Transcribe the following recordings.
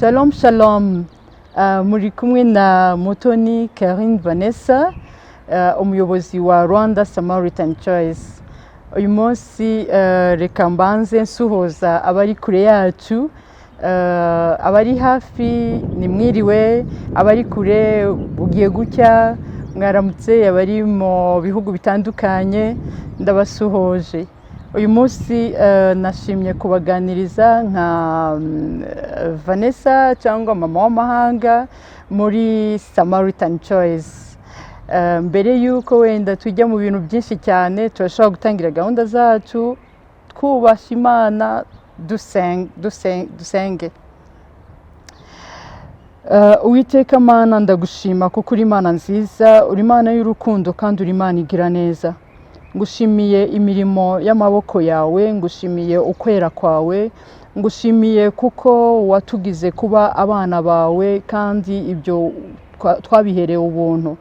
Shalom shalom. Muri kumwe na Mutoni Karine Vanessa, umuyobozi wa Rwanda Samaritan Choice. Uyu munsi reka mbanze nsuhuza abari kure yacu, abari hafi ni mwiriwe, abari kure bugiye gucya, mwaramutse, abari mu bihugu bitandukanye ndabasuhuje. Uyu munsi nashimye kubaganiriza nka Vanessa cyangwa mama w'amahanga muri Samaritan Choice. Mbere y'uko wenda tujya mu bintu byinshi cyane, turashobora gutangira gahunda zacu twubashye Imana, dusenge. Uwiteka Mana, ndagushima kuko uri Imana nziza, uri Imana y'urukundo kandi uri Imana igira neza. Ngushimiye imirimo y'amaboko yawe, ngushimiye ukwera kwawe, ngushimiye kuko watugize kuba abana bawe kandi ibyo twabiherewe ubuntu.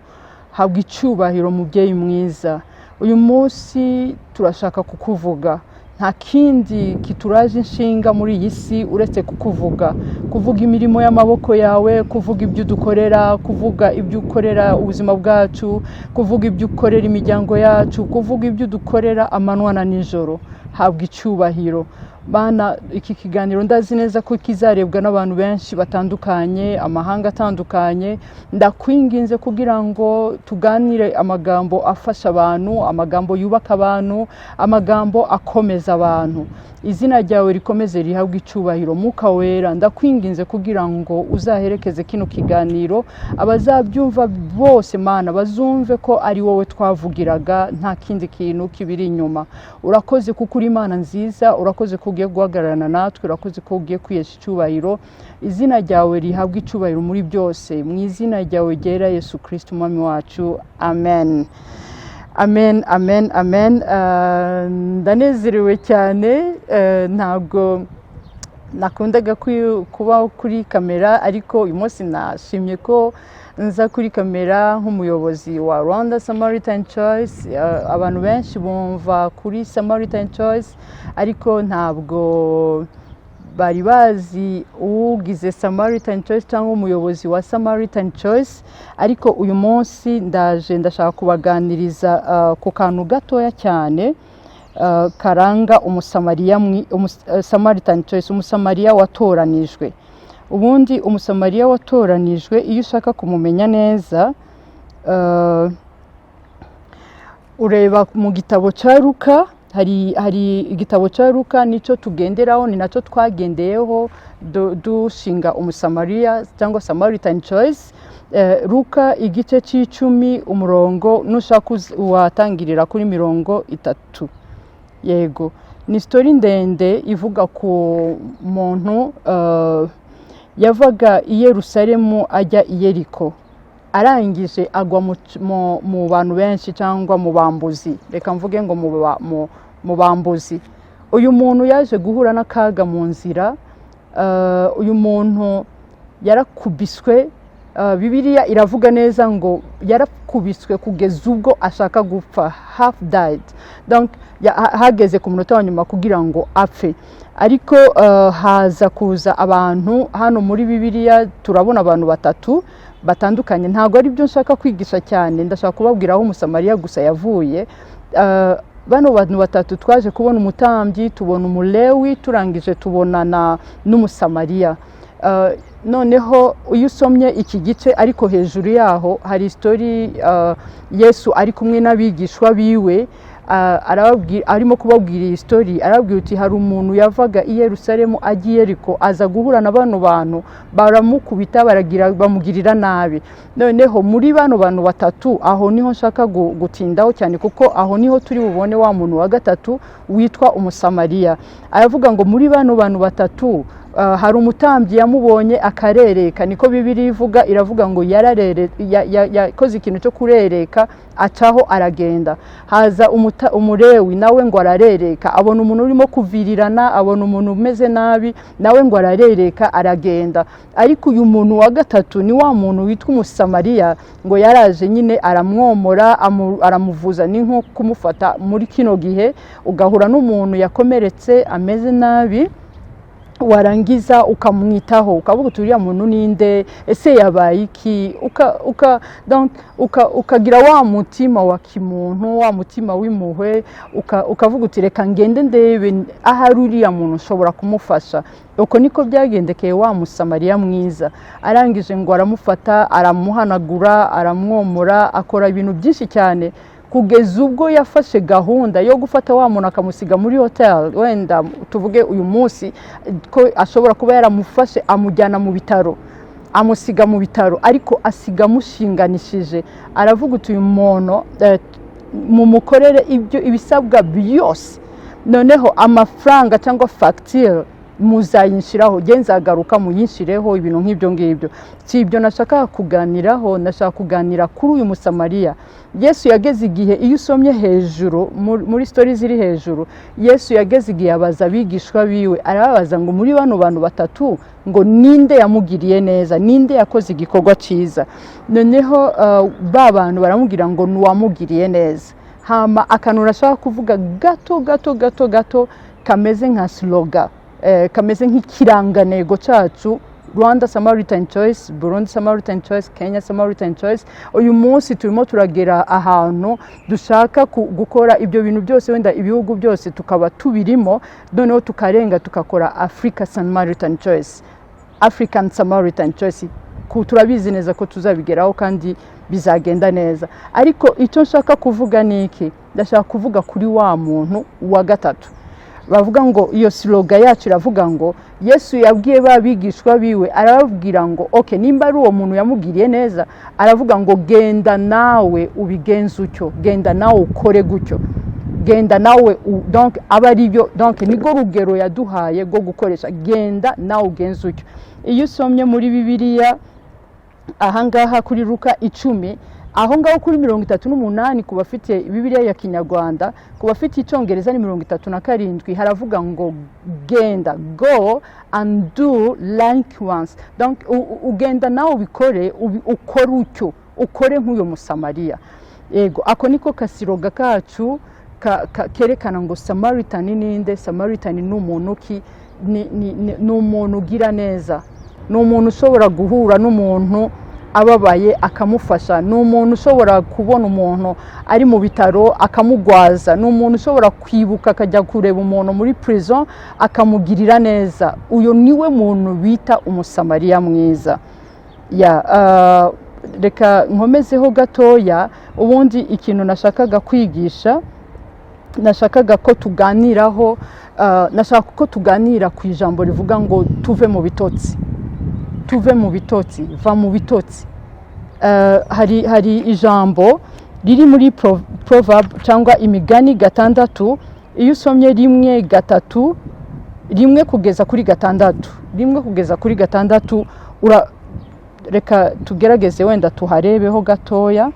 Habwa icyubahiro, mubyeyi mwiza. Uyu munsi turashaka kukuvuga, nta kindi kituraje inshinga muri iyi si uretse kukuvuga, kuvuga imirimo y'amaboko yawe, kuvuga ibyo udukorera, kuvuga ibyo ukorera ubuzima bwacu, kuvuga ibyo ukorera imiryango yacu, kuvuga ibyo udukorera amanywa na nijoro. Habwa icyubahiro Bana. Iki kiganiro ndazi neza ko kizarebwa n'abantu benshi batandukanye, amahanga atandukanye. Ndakwinginze kugira ngo tuganire amagambo afasha abantu, amagambo yubaka abantu, amagambo akomeza abantu. Izina ryawe rikomeze rihabwe icyubahiro. Mwuka Wera, ndakwinginze kugira ngo uzaherekeze kino kiganiro, abazabyumva bose, Mana, bazumve ko ari wowe twavugiraga, nta kindi kintu kibiri inyuma. Urakoze kuko uri Imana nziza, urakoze ko ugiye guhagararana natwe, urakoze ko ugiye kwihesha icyubahiro. Izina ryawe rihabwe icyubahiro muri byose, mu izina ryawe ryera Yesu Kirisito Umwami wacu, amen, amen, amen, amen. Ndanezerewe cyane. Ntabwo nakundaga kuba kuri kamera, ariko uyu munsi nashimye ko nza kuri kamera nk'umuyobozi wa Rwanda Samaritan Choice. Abantu benshi bumva kuri Samaritan Choice, ariko ntabwo bari bazi ugize Samaritan Choice cyangwa umuyobozi wa Samaritan Choice. Ariko uyu munsi ndaje, ndashaka kubaganiriza ku kantu gatoya cyane karanga umusamariya, Samaritan Choice, umusamariya watoranijwe. Ubundi umusamariya watoranijwe, iyo ushaka kumumenya neza, ureba mu gitabo cya Luka. Hari igitabo cya Luka, nicyo tugenderaho, ni nacyo twagendeyeho dushinga umusamariya cyangwa Samaritan Choice. Luka igice cy'icumi, umurongo nushaka watangirira kuri 30. Yego, ni story ndende ivuga ku muntu yavaga i Yerusalemu ajya i Yeriko, arangije agwa mu bantu benshi cyangwa mu bambuzi, reka mvuge ngo mu bambuzi. Uyu muntu yaje guhura n'akaga mu nzira. Uyu muntu yarakubiswe. Bibiliya iravuga neza ngo yarakubiswe kugeza ubwo ashaka gupfa, half died. Donc hageze ku munota wa nyuma kugira ngo apfe, ariko haza kuza abantu. Hano muri Bibiliya turabona abantu batatu batandukanye. Ntabwo ari byo nshaka kwigisha cyane, ndashaka kubabwira aho umusamariya gusa yavuye. Bano bantu batatu twaje kubona umutambyi, tubona umulewi, turangije tubona n'umusamariya. Noneho iyo usomye iki gice, ariko hejuru yaho hari story, Yesu ari kumwe n'abigishwa biwe, arimo kubabwira iyi story, arababwira uti: "Hari umuntu yavaga i Yerusalemu ajya i Yeriko, aza guhura na bano bantu, baramukubita, baragira bamugirira nabi." Noneho muri bano bantu batatu, aho niho nshaka gutindaho cyane, kuko aho niho turi bubone wa muntu wa gatatu witwa umusamariya. Aravuga ngo muri bano bantu batatu, hari umutambyi yamubonye akarereka, niko Bibiliya ivuga. Iravuga ngo yakoze ikintu cyo kurereka, acaho aragenda. Haza umulewi, nawe ngo ararereka, abona umuntu urimo kuvirirana, abona umuntu umeze nabi, nawe ngo ararereka aragenda. Ariko uyu muntu wa gatatu ni wa muntu witwa umusamariya, ngo yaraje nyine aramwomora, aramuvuza. Ni nko kumufata muri kino gihe ugahura n'umuntu yakomeretse ameze nabi. Warangiza ukamwitaho, ukavuga uti: "Uriya muntu ninde? Ese yabaye iki?" Donc, ukagira wa mutima wa kimuntu, wa mutima w'impuhwe, ukavuga uti: "Reka ngende ndebe ahari uriya muntu ushobora kumufasha." Uko niko byagendekeye wa Musamariya mwiza. Arangije ngo aramufata, aramuhanagura, aramwomora, akora ibintu byinshi cyane, kugeza ubwo yafashe gahunda yo gufata wa muntu akamusiga muri hoteli. Wenda tuvuge uyu munsi ko ashobora kuba yaramufashe, amujyana mu bitaro, amusiga mu bitaro, ariko asiga amushinganishije. Aravuga uti: "Uyu muntu mumukorere ibyo ibisabwa byose, noneho amafaranga cyangwa fagitire muzayinshiraho, nzagaruka muyinshireho." Ibintu nk'ibyo ngibyo. Si ibyo nashaka kuganiraho. Nashaka kuganira kuri uyu Musamariya. Yesu yageze igihe, iyo usomye hejuru muri story ziri hejuru, Yesu yageze igihe abaza abigishwa biwe, arababaza ngo: "Muri bano bantu batatu, ngo ninde yamugiriye neza? Ninde yakoze igikorwa cyiza?" Noneho ba bantu baramubwira ngo ni uwamugiriye neza. Hama akantu nashaka kuvuga gato gato gato gato kameze nka slogan, kameze nk'ikirangantego cyacu, Rwanda Samaritan Choice, Burundi Samaritan Choice, Kenya Samaritan Choice. Uyu munsi turimo turagera ahantu dushaka gukora ibyo bintu byose, wenda ibihugu byose tukaba tubirimo, noneho tukarenga tukakora Africa Samaritan Choice, African Samaritan Choice. Turabizi neza ko tuzabigeraho kandi bizagenda neza. Ariko icyo nshaka kuvuga ni iki? Ndashaka kuvuga kuri wa muntu wa gatatu. Bavuga ngo iyo slogan yacu iravuga ngo Yesu yabwiye ba bigishwa biwe, arababwira ngo: "Ok, nimba ari uwo muntu yamugiriye neza," aravuga ngo: "genda nawe ubigenze utyo, genda nawe ukore gutyo, genda nawe." Donc aba ari byo, donc niko rugero yaduhaye rwo gukoresha: genda nawe ugenze utyo. Iyo usomye muri Bibiliya ahangaha kuri Luka 10, aho ngaho kuri 38 ku bafite Bibiliya ya Kinyarwanda, ku bafite Icyongereza ni 37, haravuga ngo: "Genda, go and do likewise." Donc ugenda nawe ubikore, ukore utyo, ukore nk'uyu Musamariya. Yego, ako niko ka slogan kacu kerekana ngo Samaritan ninde. Samaritan ni umuntu ki? Ni umuntu ugira neza, ni umuntu ushobora guhura n'umuntu ababaye akamufasha, ni umuntu ushobora kubona umuntu ari mu bitaro akamugwaza, ni umuntu ushobora kwibuka akajya kureba umuntu muri prison akamugirira neza. Uyu niwe muntu bita Umusamariya mwiza. Ya, reka nkomezeho gatoya. Ubundi ikintu nashakaga kwigisha, nashakaga ko tuganiraho, nashaka ko tuganira ku ijambo rivuga ngo tuve mu bitotsi, tuve mu bitotsi, va mu bitotsi. Hari ijambo riri muri Proverb cyangwa Imigani 6. Iyo usomye 1, 3, 1 kugeza kuri 6, 1 kugeza kuri 6, reka tugerageze wenda tuharebeho gatoya.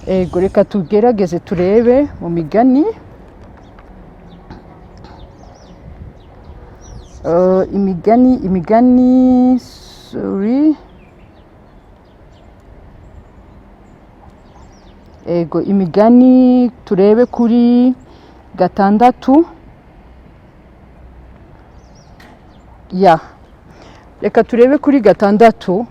Ego, reka tugerageze turebe mu Migani. Imigani, Imigani, sorry. Ego, Imigani, turebe kuri 6. Ya, reka turebe kuri 6,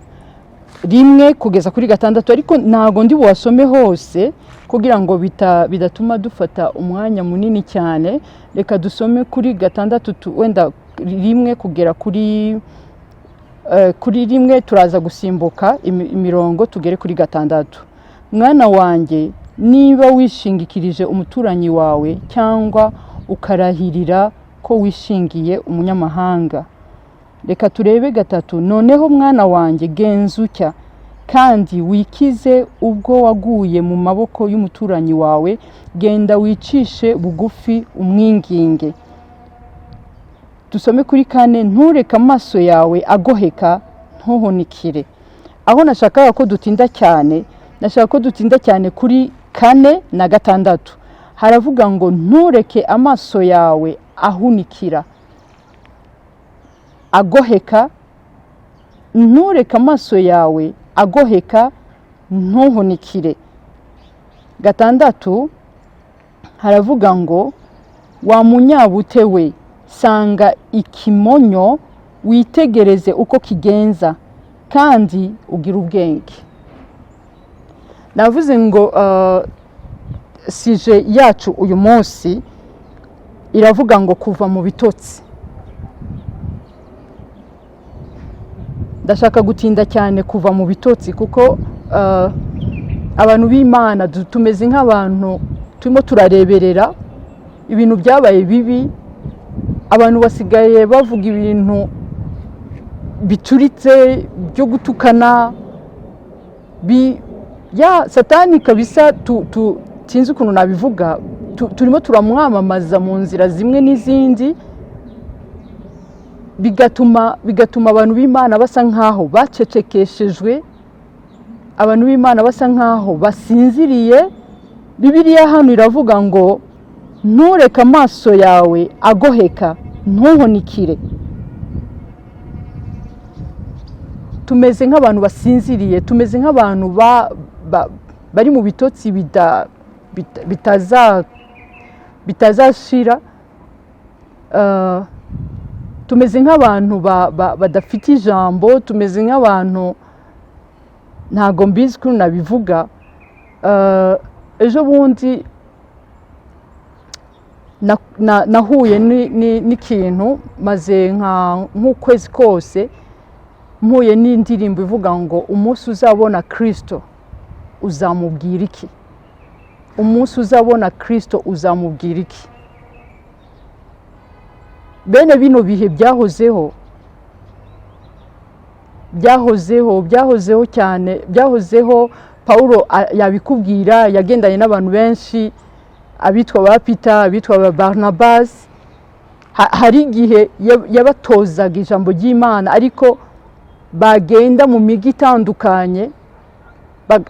1 kugeza kuri 6, ariko ntabwo ndi buhasome hose kugira ngo bidatuma dufata umwanya munini cyane. Reka dusome kuri 6, wenda 1 kugera kuri 1, turaza gusimbuka imirongo tugere kuri 6. Mwana wanjye, niba wishingikirije umuturanyi wawe cyangwa ukarahirira ko wishingiye umunyamahanga. Reka turebe 3. Noneho mwana wanjye, genza utya kandi wikize ubwo waguye mu maboko y'umuturanyi wawe: genda wicishe bugufi umwinginge. Dusome kuri 4. Ntureke amaso yawe agoheka, ntuhunikire. Aho nashakaga ko dutinda cyane, nashaka ko dutinda cyane kuri 4 na 6. Haravuga ngo: "Ntureke amaso yawe ahunikira, agoheka." Ntureke amaso yawe agoheka, ntuhunikire. Gatandatu haravuga ngo: "Wa munyabute we, sanga ikimonyo, witegereze uko kigenza, kandi ugire ubwenge." Navuze ngo sujet yacu uyu munsi iravuga ngo kuva mu bitotsi. Ndashaka gutinda cyane kuva mu bitotsi, kuko abantu b'Imana tumeze nk'abantu turimo turareberera ibintu byabaye bibi. Abantu basigaye bavuga ibintu bituritse byo gutukana ya Satani kabisa. Sinzi ukuntu nabivuga, turimo turamwamamaza mu nzira zimwe n'izindi, bigatuma abantu b'Imana basa nkaho bacecekeshejwe, abantu b'Imana basa nkaho basinziriye. Bibiliya hano iravuga ngo: "Ntureke amaso yawe agoheka, ntuhunikire." Tumeze nk'abantu basinziriye, tumeze nk'abantu bari mu bitotsi bitazashira. Tumeze nk'abantu badafite ijambo, tumeze nk'abantu, ntago mbizi ukuntu nabivuga. Ejo bundi nahuye n'ikintu, maze nk'ukwezi kose mpuye n'indirimbo ivuga ngo: "Umunsi uzabona Kristo uzamubwira iki? Umunsi uzabona Kristo uzamubwira iki?" Bene bino bihe byahozeho, byahozeho, byahozeho cyane, byahozeho. Paulo yabikubwira, yagendanye n'abantu benshi, abitwa ba Peter, abitwa ba Barnabas. Hari igihe yabatozaga ijambo ry'Imana, ariko bagenda mu migi itandukanye,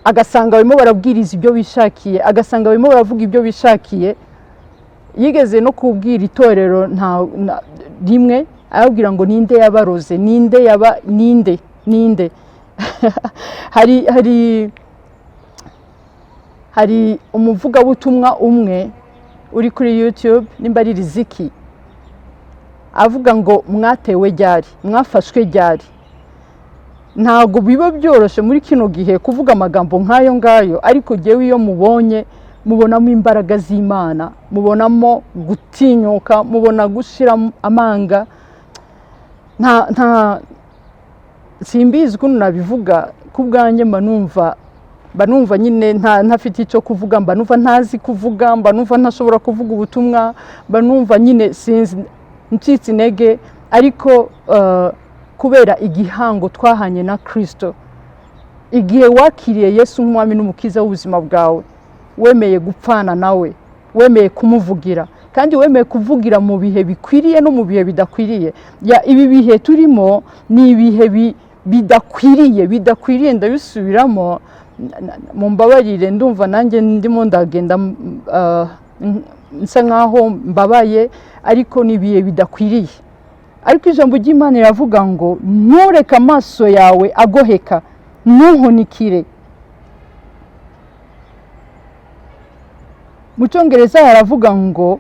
agasanga barimo barabwiriza ibyo bishakiye, agasanga barimo baravuga ibyo bishakiye. Yigeze no kubwira itorero rimwe, arababwira ngo: "Ninde yabaroze? Ninde yaba, ninde, ninde?" Hari umuvugabutumwa umwe uri kuri YouTube, nimba ari Riziki, avuga ngo: "Mwatewe ryari? Mwafashwe ryari?" Ntabwo biba byoroshye muri kino gihe kuvuga amagambo nk'ayo ngayo, ariko jyewe iyo mubonye, mubonamo imbaraga z'Imana, mubonamo gutinyuka, mubona gushira amanga. Nta simbizi ukuntu nabivuga. Ku bwanjye mba numva nyine ntafite icyo kuvuga, mba numva ntazi kuvuga, mba numva ntashobora kuvuga ubutumwa, mba numva nyine sinzi, ncitse intege. Ariko kubera igihango twahanye na Kristo, igihe wakiriye Yesu nk'umwami n'umukiza w'ubuzima bwawe, wemeye gupfana nawe, wemeye kumuvugira, kandi wemeye kuvugira mu bihe bikwiriye no mu bihe bidakwiriye. Ibi bihe turimo ni ibihe bidakwiriye, bidakwiriye, ndabisubiramo. Mumbabarire, ndumva nanjye ndimo ndagenda nsa nkaho mbabaye, ariko ni ibihe bidakwiriye. Ariko ijambo ry'Imana riravuga ngo: "Ntureke amaso yawe agoheka, ntuhunikire." Mu Cyongereza haravuga ngo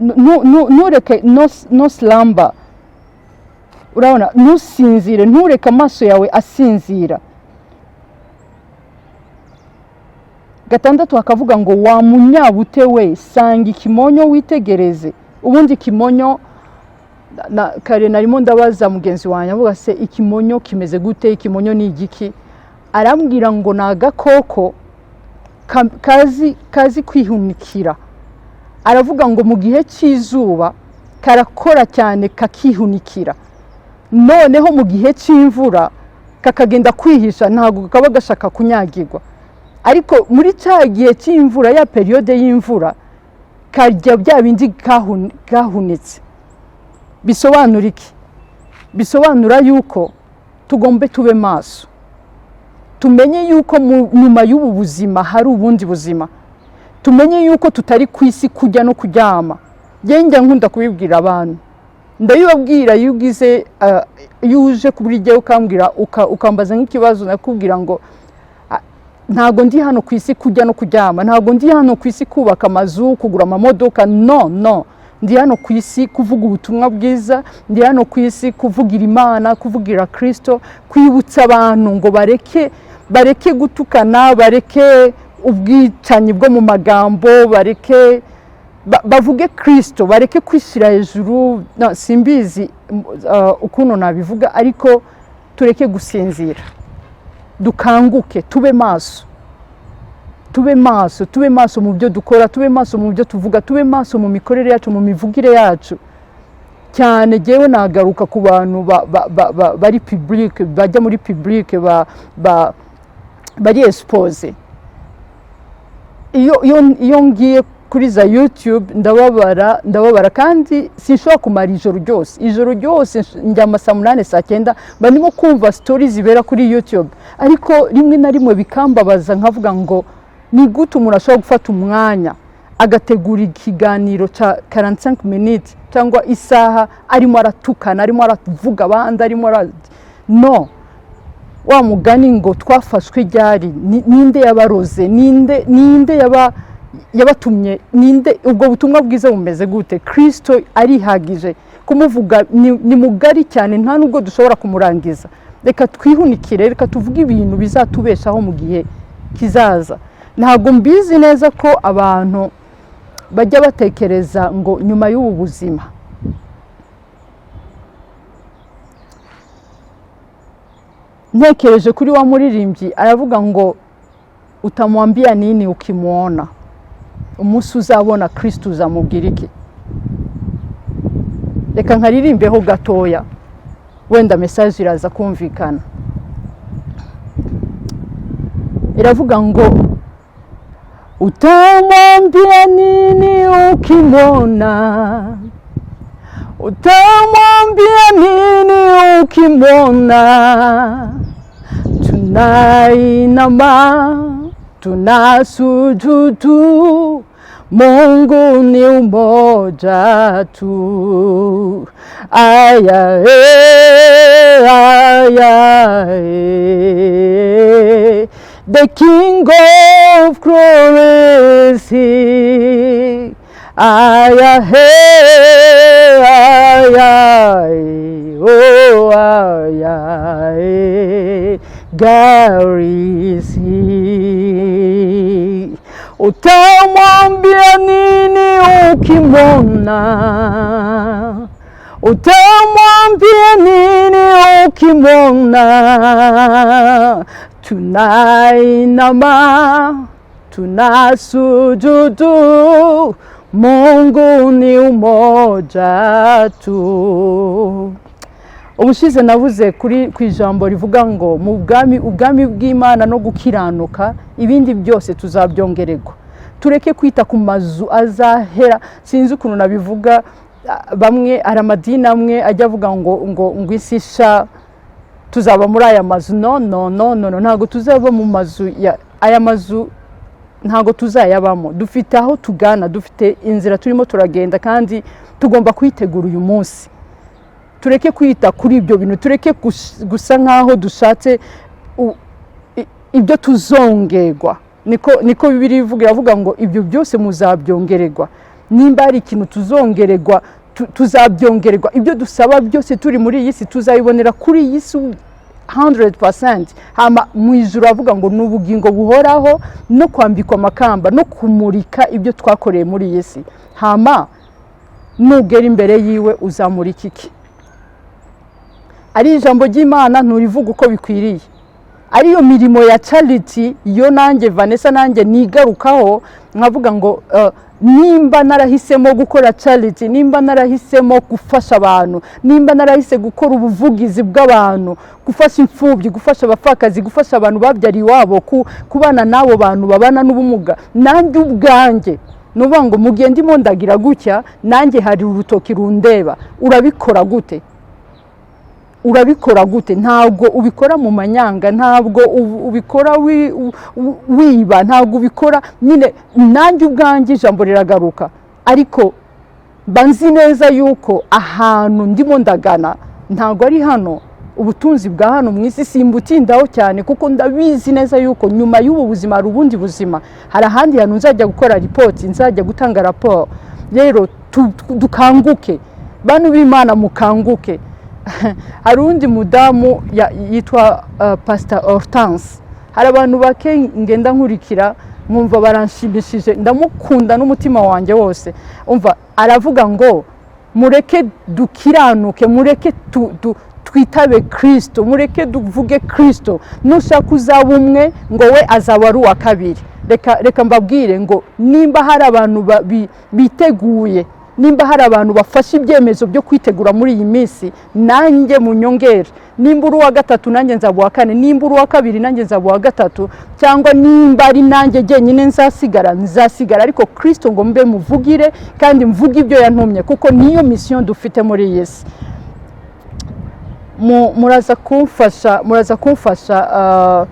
ntureke, no slumber. Urabona, ntusinzire, ntureke amaso yawe asinzira. Gatandatu hakavuga ngo: "Wa munyabute we, sanga ikimonyo witegereze." Ubundi ikimonyo kare narimo ndabaza mugenzi wanjye, avuga se: "Ikimonyo kimeze gute? Ikimonyo ni igiki?" Arambwira ngo ni agakoko kazi kwihunikira. Aravuga ngo mu gihe cy'izuba karakora cyane kakihunikira, noneho mu gihe cy'imvura kakagenda kwihisha, ntabwo kaba gashaka kunyagirwa. Ariko muri cya gihe cy'imvura, ya période y'imvura, karya bya bindi kahunitse. Bisobanura iki? Bisobanura yuko tugombe tube maso, tumenye yuko nyuma y'ubu buzima hari ubundi buzima, tumenye yuko tutari ku isi kujya no kuryama. Njya nkunda kubibwira abantu, Ndabibabwira, iyo ugize iyo uje kuri jyewe ukambwira, ukambaza nk'ikibazo, nakubwira ngo ntabwo ndi hano ku isi kujya no kuryama, ntabwo ndi hano ku isi kubaka amazu, kugura amamodoka. No, no, ndi hano ku isi kuvuga ubutumwa bwiza, ndi hano ku isi kuvugira Imana, kuvugira Kirisito, kwibutsa abantu ngo bareke gutukana, bareke ubwicanyi bwo mu magambo, bareke bavuge Kirisito, bareke kwishyira hejuru. No, simbizi ukuntu nabivuga, ariko tureke gusinzira, dukanguke, tube maso, tube maso, tube maso mu byo dukora, tube maso mu byo tuvuga, tube maso mu mikorere yacu, mu mivugire yacu. Cyane jyewe nagaruka ku bantu bari public, bajya muri public, bari exposé. Iyo ngiye kuri za YouTube ndababara, ndababara, kandi sinshobora kumara ijoro ryose, ijoro ryose. Njyama saa 8, saa 9, mba ndimo kumva story zibera kuri YouTube. Ariko rimwe na rimwe bikambabaza, nkavuga ngo ni gute umuntu ashobora gufata umwanya agategura ikiganiro cya 45 minutes cyangwa isaha, arimo aratukana, arimo aravuga abandi, arimo ara no wa mugani ngo twafashwe ryari? Ninde yabaroze? Ninde yabatumye? Ninde? Ubwo butumwa bwiza bumeze gute? Kirisito arihagije kumuvuga, ni mugari cyane, nta nubwo dushobora kumurangiza. Reka twihunikire, reka tuvuge ibintu bizatubeshaho mu gihe kizaza. Ntabwo mbizi neza ko abantu bajya batekereza ngo nyuma y'ubu buzima. Ntekereje kuri wa muririmbyi, aravuga ngo "Utamwambia nini ukimwona?" Umunsi uzabona Kristo uzamubwira iki? Reka nkaririmbeho gatoya, wenda message iraza kumvikana. Iravuga ngo "Utamwambia nini ukimwona? Utamwambia nini ukimwona? Tunainama, tunasujudu, Mungu ni umoja tu. Aya, e, aya, e. The King of Glory is here. Aya, he, aya, e, oh, aya, e. God is here. Utamwambia nini ukimwona? Utamwambia nini ukimwona? Tunainama, tunasujudu, Mungu ni umoja tu." Ubushize navuze kuri ku ijambo rivuga ngo mu bwami, ubwami bw'Imana no gukiranuka, ibindi byose tuzabyongererwa. Tureke kwita ku mazu azahera. Sinzi ukuntu nabivuga, bamwe hari amadini amwe ajya avuga ngo isi isha tuzaba muri aya mazu. No, no, no, no, no, ntabwo tuzaba mu mazu ya aya mazu, ntabwo tuzayabamo. Dufite aho tugana, dufite inzira turimo turagenda, kandi tugomba kwitegura uyu munsi. Tureke kwita kuri ibyo bintu, tureke gusa nk'aho dushatse ibyo tuzongerwa. Niko Bibiliya ivuga, iravuga ngo ibyo byose muzabyongererwa. Nimba hari ikintu tuzongererwa, tuzabyongererwa. Ibyo dusaba byose turi muri iyi si tuzabibonera kuri iyi si 100%. Hama mu ijuru avuga ngo ni ubugingo buhoraho no kwambikwa amakamba no kumurika ibyo twakoreye muri iyi si. Hama nugera imbere yiwe uzamurika iki? Ari ijambo ry'Imana nturivuga uko bikwiriye, ariyo mirimo ya charity yo. Nanjye Vanessa, nanjye nigarukaho nkavuga ngo nimba narahisemo gukora charity, nimba narahisemo gufasha abantu, nimba narahise gukora ubuvugizi bw'abantu, gufasha imfubyi, gufasha abapfakazi, gufasha abantu babyariye iwabo, kubana n'abo bantu babana n'ubumuga, nanjye ubwanjye ni ukuvuga ngo mu gihe ndimo ndagira gutya, nanjye hari urutoki rundeba. Urabikora gute? Urabikora gute? Ntabwo ubikora mu manyanga, ntabwo ubikora wiba, ntabwo ubikora nyine. Nanjye ubwanjye ijambo riragaruka, ariko Mba nzi neza yuko ahantu ndimo ndagana ntabwo ari hano. Ubutunzi bwa hano mu isi simbutindaho cyane, kuko ndabizi neza yuko nyuma y'ubu buzima hari ubundi buzima, hari ahandi hantu nzajya gukora ripoti, nzajya gutanga raporo. Rero dukanguke, bantu b'Imana, mukanguke. Hari undi mudamu yitwa Pastor Hortense. Hari abantu bake ngenda nkurikira nkumva baranshimishije, ndamukunda n'umutima wanjye wose. Umva, aravuga ngo mureke dukiranuke, mureke twitabe Kirisito, mureke tuvuge Kirisito. Nushaka uzaba umwe, ngo we azaba ari uwa kabiri. Reka mbabwire ngo nimba hari abantu biteguye, nimba hari abantu bafashe ibyemezo byo kwitegura muri iyi minsi, nanjye munyongere. Nimba uri uwa gatatu, nanjye nzaba uwa kane. Nimba uri uwa kabiri, nanjye nzaba uwa gatatu. Cyangwa nimba ari nanjye jyenyine nzasigara, nzasigara, ariko Kirisito ngo mbe muvugire kandi mvuge ibyo yantumye, kuko niyo mission dufite muri iyi si. Muraza kumfasha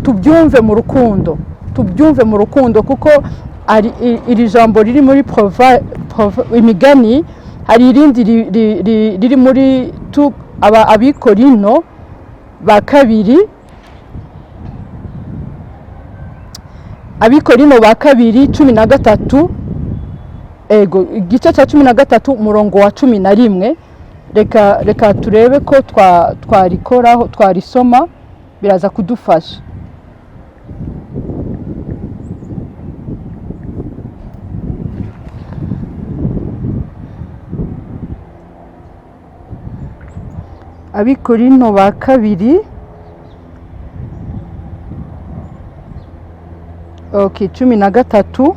tubyumve mu rukundo, tubyumve mu rukundo, kuko ari iri jambo riri muri Imigani, hari irindi riri muri Abikorino ba kabiri, Abikorino ba kabiri 13, ego, igice cya 13, umurongo wa 11. Reka turebe ko twarikoraho, twarisoma, biraza kudufasha. Abikorino ba kabiri, okay, 13,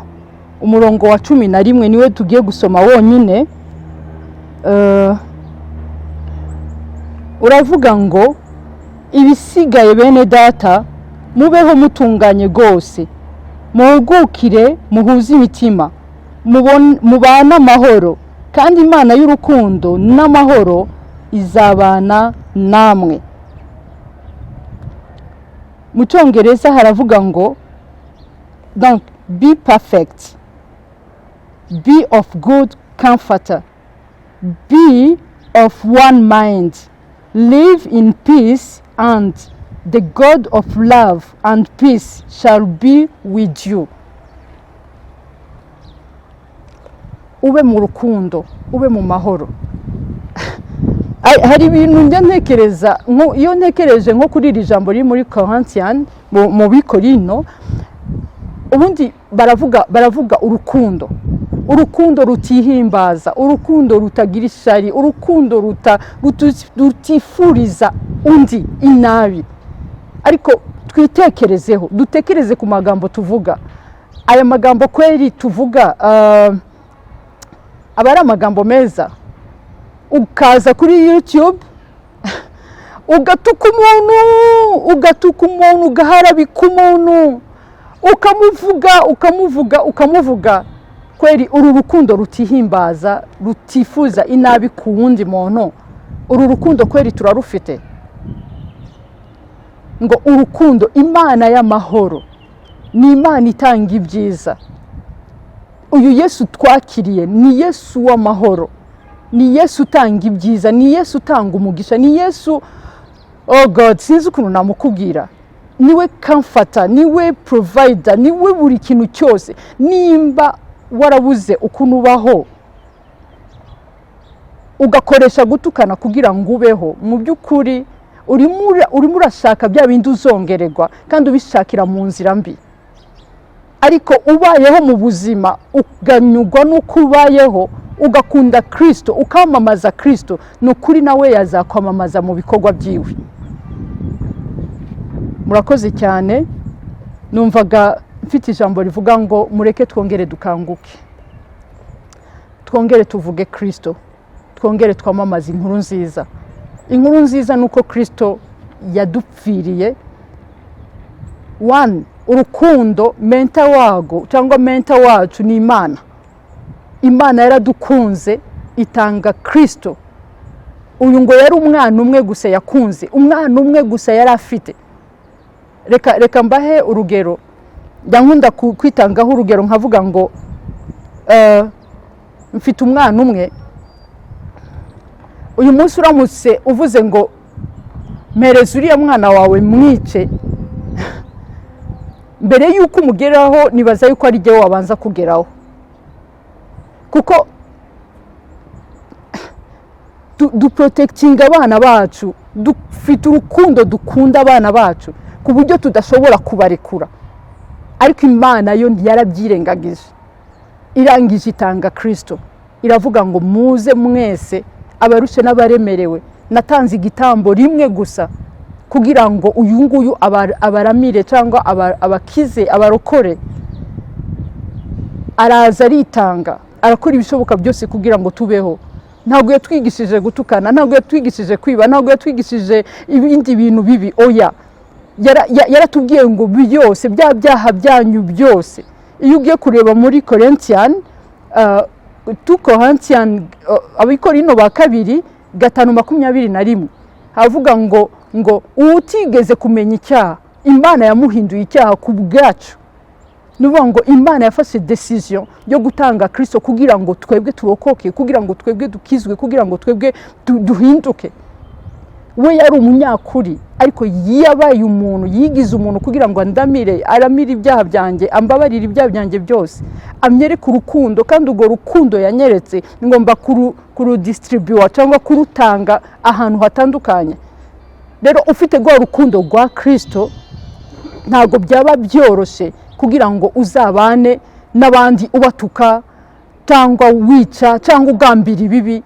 umurongo wa 11 niwe tugiye gusoma wonyine. Uravuga ngo: "Ibisigaye, bene data, mubeho mutunganye rwose, muhugukire, muhuze imitima, mubane amahoro, kandi Imana y'urukundo n'amahoro izabana namwe." Mu Cyongereza haravuga ngo: "Donc be perfect, be of good comfort, be of one mind, live in peace, and the God of love and peace shall be with you." Ube mu rukundo, ube mu mahoro. Hari ibintu njya ntekereza, iyo ntekereje nko kuri iri jambo riri muri Corinthian, mu Bikorino, ubundi baravuga urukundo, urukundo rutihimbaza, urukundo rutagira ishyari, urukundo rutifuriza undi inabi. Ariko twitekerezeho, dutekereze ku magambo tuvuga. Aya magambo kweri tuvuga aba ari amagambo meza? Ukaza kuri YouTube ugatuka umuntu, ugatuka umuntu, ugaharabika umuntu, ukamuvuga, ukamuvuga, ukamuvuga. Kweri uru rukundo rutihimbaza, rutifuza inabi ku wundi muntu, uru rukundo kweri turarufite? Ngo urukundo, Imana y'amahoro ni Imana itanga ibyiza. Uyu Yesu twakiriye ni Yesu w'amahoro, ni Yesu utanga ibyiza, ni Yesu utanga umugisha, ni Yesu, oh God, sinzi ukuntu namukubwira. Niwe comforter, niwe provider, niwe buri kintu cyose. Nimba warabuze ukuntu ubaho, ugakoresha gutukana kugira ngo ubeho, mu by'ukuri urimo urashaka bya bindi uzongererwa, kandi ubishakira mu nzira mbi. Ariko ubayeho mu buzima, ukanyurwa n'uko ubayeho, ugakunda Kirisito, ukamamaza Kirisito, ni ukuri nawe yazakwamamaza mu bikorwa byiwe. Murakoze cyane. Numvaga mfite ijambo rivuga ngo mureke twongere dukanguke, twongere tuvuge Kirisito, twongere twamamaze inkuru nziza. Inkuru nziza ni uko Kirisito yadupfiriye. One, urukundo, mentor wago cyangwa mentor wacu ni Imana. Imana yaradukunze itanga Kirisito. Uyu ngo yari umwana umwe gusa yakunze, umwana umwe gusa yari afite. Reka mbahe urugero. Njya nkunda kwitangaho urugero, nkavuga ngo Mfite umwana umwe. Uyu munsi uramutse uvuze ngo mpereza uriya mwana wawe mwice, mbere y'uko umugeraho nibaza yuko ari jyewe wabanza kugeraho, kuko duprotectinga abana bacu. Dufite urukundo dukunda abana bacu ku buryo tudashobora kubarekura. Ariko Imana yo ntiyarabyirengagije, irangije itanga Kirisito, iravuga ngo muze mwese abarushe n'abaremerewe, natanze igitambo rimwe gusa kugira ngo uyu nguyu abaramire cyangwa abakize, abarokore. Araza aritanga, arakora ibishoboka byose kugira ngo tubeho. Ntabwo yatwigishije gutukana, ntabwo yatwigishije kwiba, ntabwo yatwigishije ibindi bintu bibi, oya. Yaratubwiye ngo byose, bya byaha byanyu byose. Iyo ugiye kureba muri Corinthian, 2 Corinthian, Abikorino ba kabiri 5:21, havuga ngo utigeze kumenya icyaha, Imana yamuhinduye icyaha ku bwacu. Ni ukuvuga ngo Imana yafashe decision yo gutanga Kirisito kugira ngo twebwe turokoke, kugira ngo twebwe dukizwe, kugira ngo twebwe duhinduke. We yari umunyakuri, ariko yabaye umuntu, yigize umuntu kugira ngo andamire, aramire ibyaha byanjye, ambabarire ibyaha byanjye byose, amwereke urukundo. Kandi urwo rukundo yanyeretse ngomba kurudistribuwa cyangwa kurutanga ahantu hatandukanye. Rero ufite rwa rukundo rwa Kirisito, ntabwo byaba byoroshye kugira ngo uzabane n'abandi ubatuka cyangwa wica cyangwa ugambira ibibi.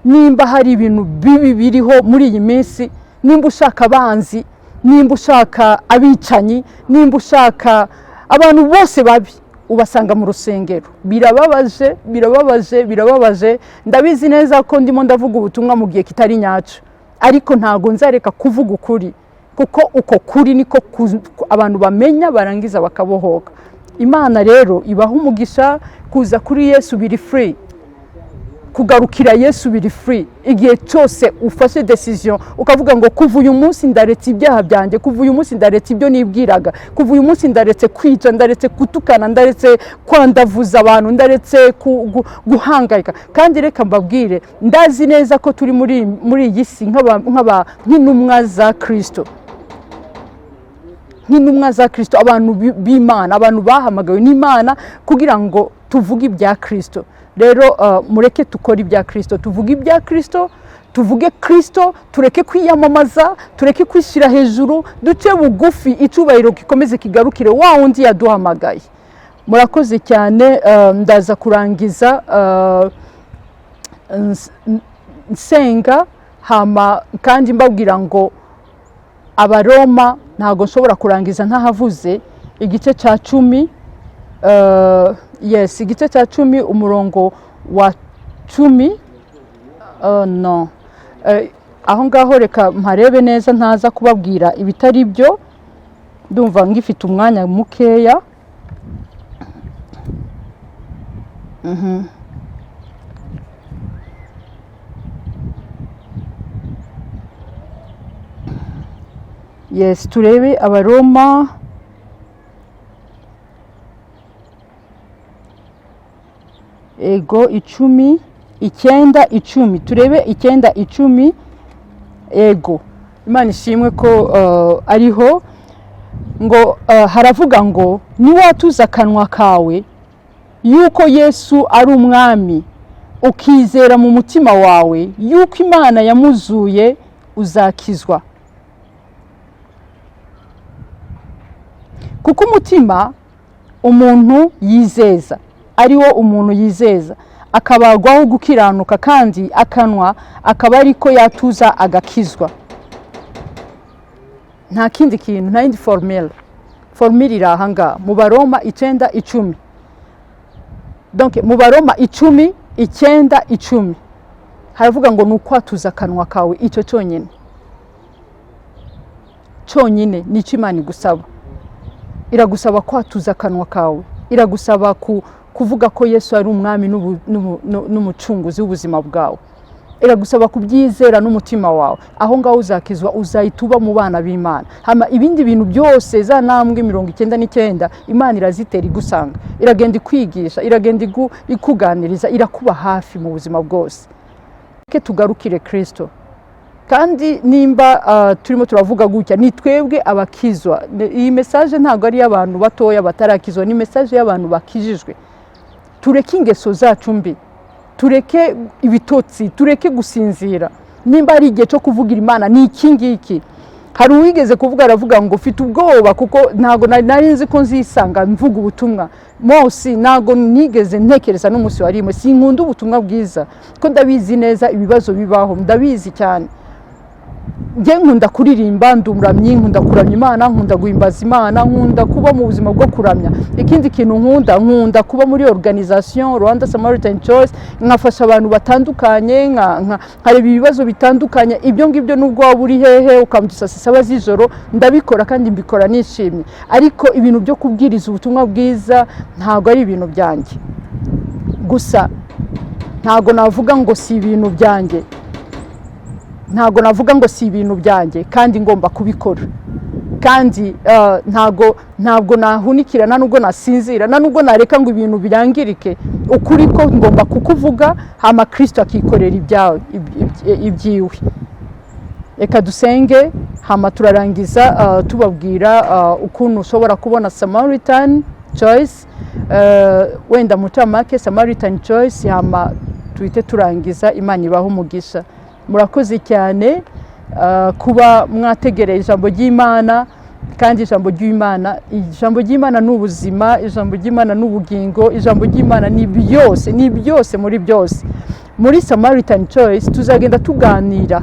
Nimba hari ibintu bibi biriho muri iyi minsi, nimba ushaka abanzi, nimba ushaka abicanyi, nimba ushaka abantu bose babi, ubasanga mu rusengero. Birababaje, birababaje, birababaje. Ndabizi neza ko ndimo ndavuga ubutumwa mu gihe kitari nyacyo, ariko ntabwo nzareka kuvuga ukuri, kuko uko kuri niko abantu bamenya barangiza bakabohoka. Imana rero ibaha umugisha. Kuza kuri Yesu biri free, kugarukira Yesu biri free. Igihe cyose ufashe decision ukavuga ngo kuva uyu munsi ndaretse ibyaha byanjye, kuva uyu munsi ndaretse ibyo nibwiraga, kuva uyu munsi ndaretse kwica, ndaretse gutukana, ndaretse kwandavuza abantu, ndaretse guhangayika. Kandi reka mbabwire, ndazi neza ko turi muri iyi si nk'intumwa za Kirisito, nk'intumwa za Kirisito, abantu b'Imana, abantu bahamagawe n'Imana kugira ngo tuvuge ibya Kirisito. Rero mureke tukore ibya Kirisito, tuvuge ibya Kirisito, tuvuge Kirisito, tureke kwiyamamaza, tureke kwishyira hejuru, duce bugufi, icyubahiro gikomeze kigarukire wa wundi yaduhamagaye. Murakoze cyane. Ndaza kurangiza nsenga, hama kandi mbabwira ngo Abaroma, ntabwo nshobora kurangiza ntahavuze igice cya 10, yes, igice cya 10 umurongo wa 10. No, aho ngaho reka mparebe neza ntaza kubabwira ibitari byo. Ndumva ngifite umwanya mukeya. Yes, turebe Abaroma ego 10, 9, 10, turebe 9, 10. Ego, Imana ishimwe ko ariho ngo haravuga ngo niwatuza akanwa kawe yuko Yesu ari umwami, ukizera mu mutima wawe yuko Imana yamuzuye, uzakizwa. Kuko umutima umuntu yizeza, ari wo umuntu yizeza akabagwaho gukiranuka, kandi akanwa akaba ariko yatuza agakizwa. Nta kindi kintu, nta yindi formule. Formule iri aha ngaha mu Baroma 9, 10. Donc mu Baroma 10, 9, 10 haravuga ngo ni ukwatuza akanwa kawe. Icyo cyonyine cyonyine nicyo Imana igusaba. Iragusaba kwatuza akanwa kawe, iragusaba kuvuga ko Yesu ari umwami n'umucunguzi w'ubuzima bwawe. Iragusaba kubyizera n'umutima wawe. Aho ngaho uzakizwa, uzahita uba mu bana b'Imana. Hama ibindi bintu byose, za ntambwe 99, Imana irazitera igusanga, iragenda ikwigisha, iragenda ikuganiriza, irakuba hafi mu buzima bwose. Reke tugarukire Kirisito. Kandi nimba turimo turavuga gutya, ni twebwe abakizwa. Iyi message ntabwo ari iy'abantu batoya batarakizwa, ni message y'abantu bakijijwe. Tureke ingeso zacu mbi, tureke ibitotsi, tureke gusinzira. Nimba ari igihe cyo kuvugira Imana, ni iki ngiki. Hari uwigeze kuvuga, aravuga ngo: "Ufite ubwoba kuko ntabwo nari nzi ko nzisanga mvuga ubutumwa mose. Ntabwo nigeze ntekereza n'umunsi wa rimwe. Sinkunda ubutumwa bwiza ko ndabizi neza ibibazo bibaho, ndabizi cyane. Njye nkunda kuririmba, ndumuramyi, nkunda kuramya Imana, nkunda guhimbaza Imana, nkunda kuba mu buzima bwo kuramya. Ikindi kintu nkunda, nkunda kuba muri organisation Rwanda Samaritan Choice, nkafasha abantu batandukanye, nkareba ibibazo bitandukanye. Ibyo ngibyo, nubwo waba uri hehe ukambyusa saa 7 z'ijoro, ndabikora kandi mbikora nishimye. Ariko ibintu byo kubwiriza ubutumwa bwiza ntabwo ari ibintu byanjye. Gusa ntabwo navuga ngo si ibintu byanjye, ntabwo navuga ngo si ibintu byanjye kandi ngomba kubikora. Kandi ntabwo nahunikira, nta nubwo nasinzira, nta nubwo nareka ngo ibintu byangirike. Ukuri ko ngomba kukuvuga, hama Kirisito akikorera ibyawe, ibyiwe. Reka dusenge, hama turarangiza tubabwira ukuntu ushobora kubona Samaritan Choice, wenda mutamake Samaritan Choice, hama tuhite turangiza. Imana ibahe umugisha. Murakoze cyane kuba mwategereye ijambo ry'Imana. Kandi ijambo ry'Imana ni ubuzima, ijambo ry'Imana ni ubugingo, ijambo ry'Imana ni byose, ni byose muri byose. Muri Samaritan Choice tuzagenda tuganira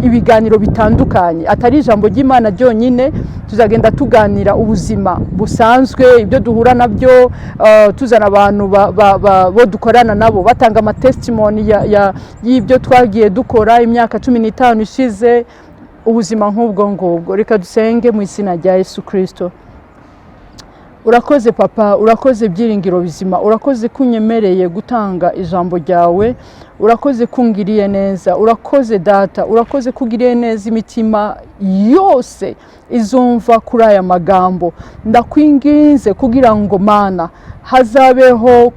ibiganiro bitandukanye, atari ijambo ry'Imana ryonyine. Tuzagenda tuganira ubuzima busanzwe, ibyo duhura nabyo, tuzana abantu bo dukorana nabo batanga amatestimony y'ibyo twagiye dukora imyaka 15 ishize, ubuzima nk'ubwo ngubwo. Reka dusenge mu izina rya Yesu Kirisito. Urakoze Papa, urakoze byiringiro bizima, urakoze ko unyemereye gutanga ijambo ryawe, urakoze ko ungiriye neza, urakoze Data, urakoze ko ugiriye neza imitima yose izumva kuri aya magambo. Ndakwinginze kugira ngo, Mana, hazabeho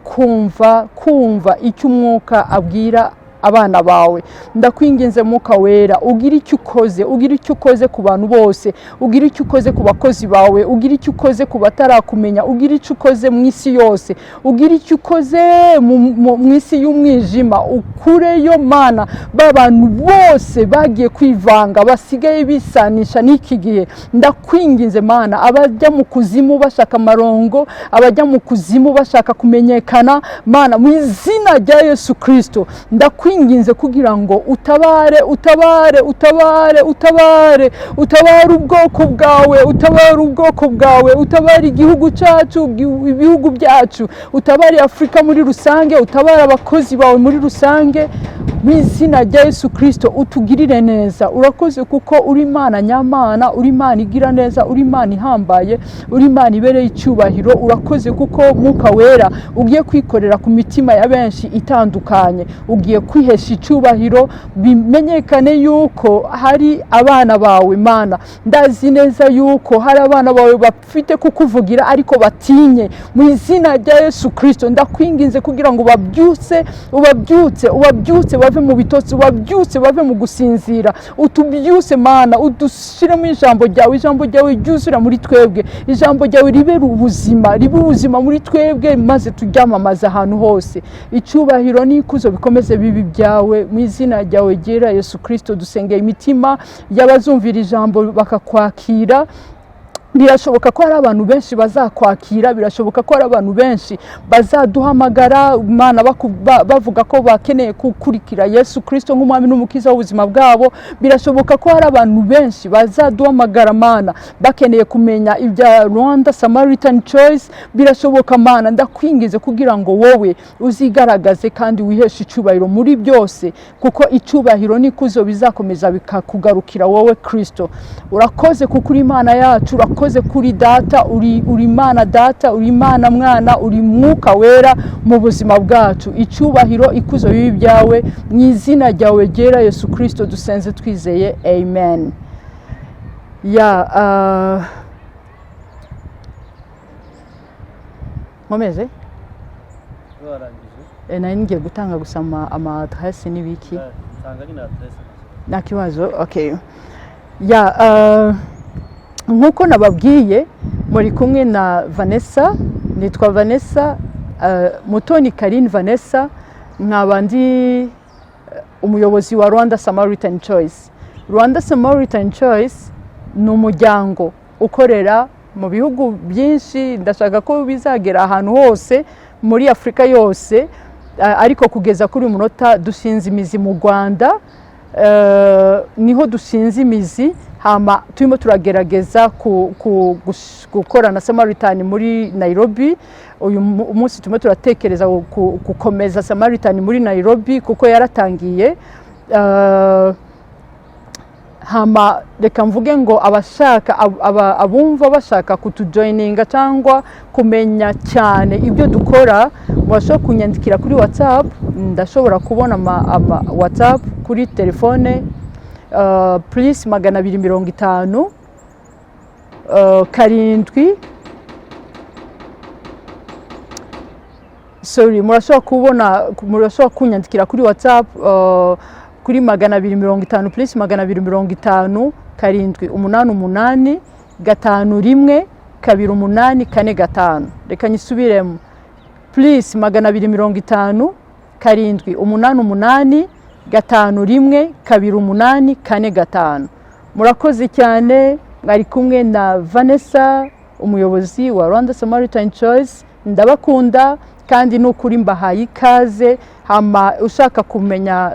kumva icyo Umwuka abwira abana bawe. Ndakwinginze, Mwuka Wera, ugira icyo ukoze, ugira icyo ukoze ku bantu bose, ugira icyo ukoze ku bakozi bawe, ugira icyo ukoze ku batarakumenya, ugira icyo ukoze mu isi yose, ugira icyo ukoze mu isi y'umwijima. Ukureyo, Mana, ba bantu bose bagiye kwivanga, basigaye bisanisha n'iki gihe. Ndakwinginze, Mana, abajya mu kuzimu bashaka amarongo, abajya mu kuzimu bashaka kumenyekana, Mana, mu izina rya Yesu Kirisito, ndakwinginze kugira ngo utabare, utabare, utabare, utabare, utabare ubwoko bwawe, utabare ubwoko bwawe, utabare igihugu cyacu, ibihugu byacu, utabare Afurika muri rusange, utabare abakozi bawe muri rusange. Mu izina rya Yesu Kirisito, utugirire neza. Urakoze kuko uri Imana nyamana, uri Imana igira neza, uri Imana ihambaye, uri Imana ibereye icyubahiro. Urakoze kuko Mwuka Wera ugiye kwikorera ku mitima ya benshi itandukanye, ugiye kwihesha icyubahiro, bimenyekane yuko hari abana bawe. Mana, ndazi neza yuko hari abana bawe bafite kukuvugira ariko batinye. Mu izina rya Yesu Kirisito, ndakwinginze kugira ngo ubabyutse, ubabyutse, ubabyutse bave mu bitotsi, ubabyutse bave mu gusinzira. Utubyutse, Mana, udushyiremo ijambo ryawe, ijambo ryawe ryuzura muri twebwe, ijambo ryawe ribe ubuzima, ribe ubuzima muri twebwe, maze turyamamaze ahantu hose. Icyubahiro n'ikuzo bikomeze bibe ibyawe, mu izina ryawe ryera Yesu Kirisito. Dusengeye imitima y'abazumvira ijambo bakakwakira. Birashoboka ko hari abantu benshi bazakwakira, birashoboka ko hari abantu benshi bazaduhamagara, Mana, bavuga ko bakeneye gukurikira Yesu Kirisito nk'umwami n'umukiza w'ubuzima bwabo. Birashoboka ko hari abantu benshi bazaduhamagara, Mana, bakeneye kumenya ibya Rwanda Samaritan Choice. Birashoboka, Mana. Ndakwingize kugira ngo wowe uzigaragaze kandi wiheshe icyubahiro muri byose, kuko icyubahiro n'ikuzo bizakomeza bikakugarukira wowe Kirisito. Urakoze kuko uri Imana yacu, urakoze. Urakoze kuri Data, uri Imana Data, uri Imana Mwana, uri Mwuka Wera mu buzima bwacu. Icyubahiro, ikuzo bibi byawe, mu izina ryawe ryera Yesu Kirisito dusenze twizeye, amen. Ya, nkomeze. Warangije? Nari ngiye gutanga gusa ama adresse n'ibiki. Tanga nyine adresse. Nta kibazo. Okay, ya, nk'uko nababwiye, muri kumwe na Vanessa. Nitwa Vanessa, Mutoni Karine Vanessa, nkaba ndi umuyobozi wa Rwanda Samaritan Choice. Rwanda Samaritan Choice ni umuryango ukorera mu bihugu byinshi. Ndashaka ko bizagera ahantu hose muri Afurika yose, ariko kugeza kuri uyu munota dushinze imizi mu Rwanda. Niho dushinze imizi. Hama turimo turagerageza gukorana Samaritan muri Nairobi. Uyu munsi turimo turatekereza gukomeza Samaritan muri Nairobi kuko yaratangiye. Hama reka mvuge ngo abashaka, abumva bashaka kutujoininga cyangwa kumenya cyane ibyo dukora, murashobora kunyandikira kuri WhatsApp. Ndashobora kubona ama WhatsApp kuri telefone, +250 7, sorry, murashobora kubona, murashobora kunyandikira kuri WhatsApp, kuri 250, +250 788 51 28 45. Reka nyisubiremo: +250 788 51 28 45. Murakoze cyane. Mwari kumwe na Vanessa, umuyobozi wa Rwanda Samaritan Choice. Ndabakunda kandi ni ukuri mbahaye ikaze. Hama ushaka kumenya,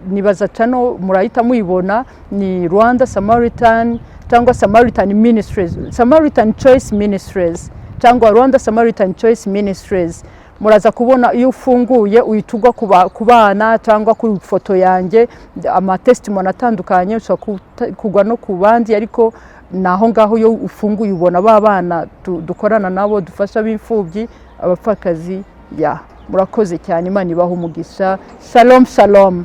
nibaza channel murahita muyibona, ni Rwanda Samaritan cyangwa Samaritan Ministries, Samaritan Choice Ministries cyangwa Rwanda Samaritan Choice Ministries. Muraza kubona, iyo ufunguye uhita ugwa ku bana cyangwa ku ifoto yanjye, amatestimony atandukanye. Ushobora kugwa no ku bandi, ariko ni aho ngaho. Iyo ufunguye ubona ba bana dukorana nabo, dufasha b'imfubyi, abapfakazi. Ya, murakoze cyane. Imana ibaha umugisha. Shalom, shalom.